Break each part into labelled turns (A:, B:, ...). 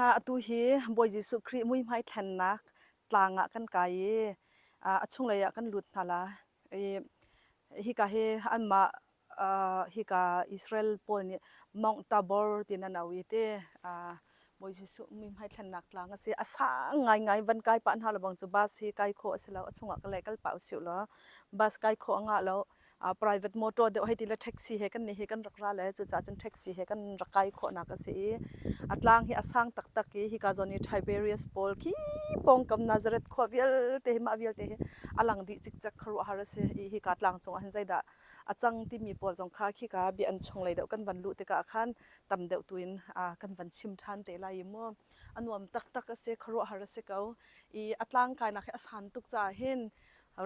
A: Atu hi Bawi Jesuh Khrih muihmai thlennak tlang ah kan kai i a chunglei ah kan lut hna lai. I hika hi anmah hika Israel pawl nih Mount Tabor tiin an auh i ti Bawi Jesuh muihmai thlennak tlang a si. A sang ngaingai van kai pah hna lo bang cu bus hi kai khawh a si lo. A chungah ka le kal pah usih law bus kai khawh a ngah lo. Private motor deuh hei ti le taxi he kan nih hi kan rak ra le cucaah cun taxi he kan rak kai khawhnak a si i a tlang hi a sang taktak i hika zawn i Tiberias pawl khi pawngkam Nazareth khua vialte hi mah vialte hi a lang dih cikcek khuaruahhar a si i hika tlang cungah hin zeidah a cang timi pawl zong kha khika bia an chung lei deuh kan van luh tikah khan tam deuh tu in kan van chim ṭhan te lai i mu a nuam taktak a si khuaruahhar a si ko i a tlang kainak hi a san tuk caah hin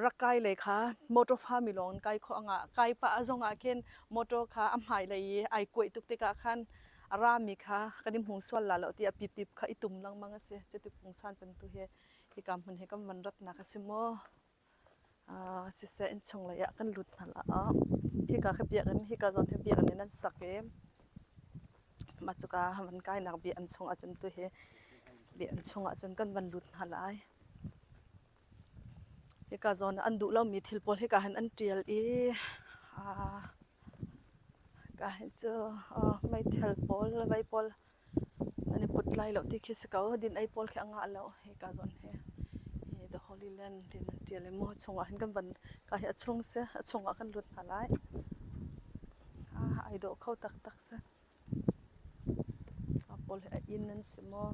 A: Rak kai lei kha motor fami lawng in kai khawh a ngah. Kai pah zong ah khin motor kha a hmailei i ai kuaih tuk tikah khan a rami kha kan i hmu sual la lo tiah pipip kha i tum lengmang a si. Cuti pungsan cun tu hi hika hmun hi kan van ratnak a si maw? Uh, siseh innchung lei ah kan lut hna la. Hika khi biakinn, hika zawn hi biakinn in an sak i mah cuka van kainak biakinn chung ahcun tu hi biakinn chung ahcun kan van lut hna lai. Hika zawn ah an duh lomi thil pawl hika hin an ṭial i hika hi cu meithal pawl vei pawl an i put lai lo ti khi si ko. Din ei pawl khi a ngah lo hika zawn hi. Hi The Holy Land tiin an ṭial i maw chungah hin kan van ka hi a chung si a chungah kan lut hna lai. Ai dawh kho taktak si. Mah pawl hi a inn an si maw?